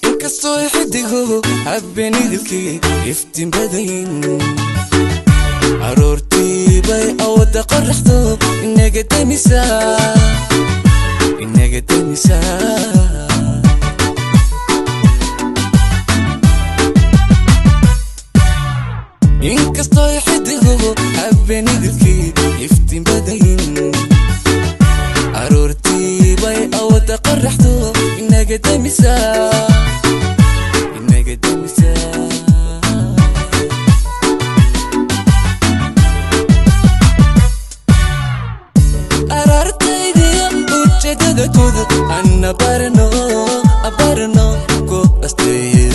Inkastoo xidigo habeenidilkii iftiin badayin, aroortii bay awada qoraxdo inaga damisaa, inaga damisaa. Inkastoo xidigo habeenidilkii iftiin badayin, aroortii bay awada qoraxdo inaga damisaa, inaga damisaa. Arartaydiyo ujeedada guud anna barno, barno ku asteeye.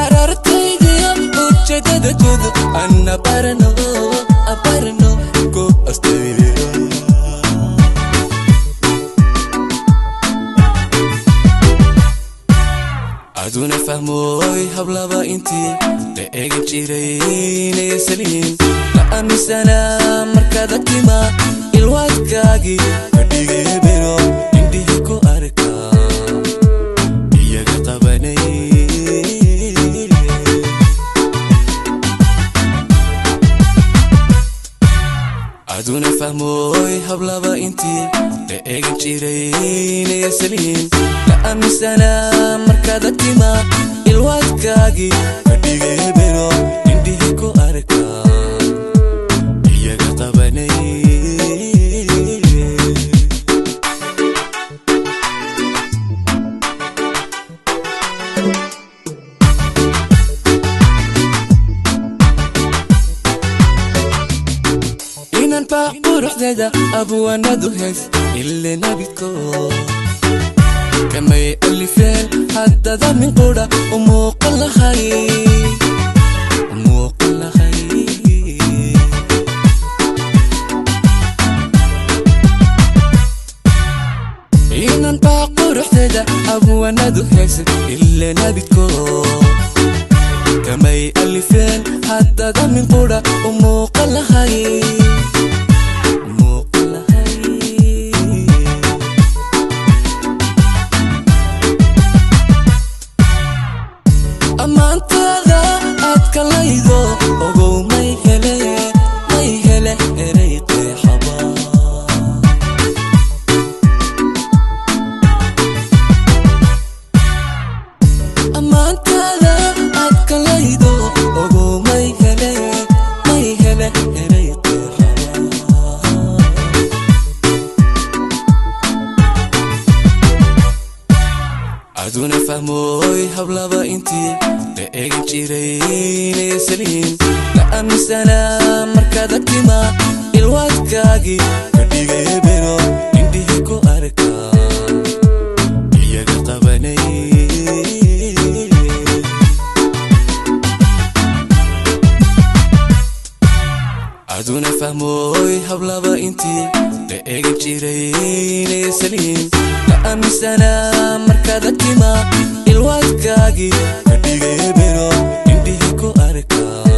Arartaydiyo ujeedada guud anna barno, barno ku asteeye. Aduna fahmooy hablaba intii la eegan jiray inay saliin la aaminsanaa, markaad agtima ilwaadkaagii ka dhigay bero, indhihii ku arkaa iyaga qabanay. Aduna fahmooy hablaba intii la eegan jiray inay saliin la aaminsanaa, markaad agtima ilwaadkaagii ka dhigay bero, indhihii ku arkaa iyaga qabanay. Inan baa quruxdeeda abwaanadu heys ile nabidko kamay alifeen, haddada min qura u muuqan lahay, u muuqan lahay. Inan baa quruxdeeda abwaanadu heys ile nabidko kamay alifeen, haddada min qura u muuqan lahay, muuqan lahay. Ammaantaada aad kalaydo ogow, may hele, may hele erey qeexaba. Ammaantaada aad kalaydo ogow, may hele, may hele erey qeexaba. Aduna fahmooy hablaba intii la eegan jiray inay saliin la aaminsanaa, markaad agtima ilwaadkaagii ka dhigay bero, indhihii ku arkaa iyaga qabanay. Aduna fahmooy hablaba intii la eegan jiray inay saliin la aaminsanaa, markaad agtima ilwaadkaagii ka dhigay bero, indhihii ku arkaa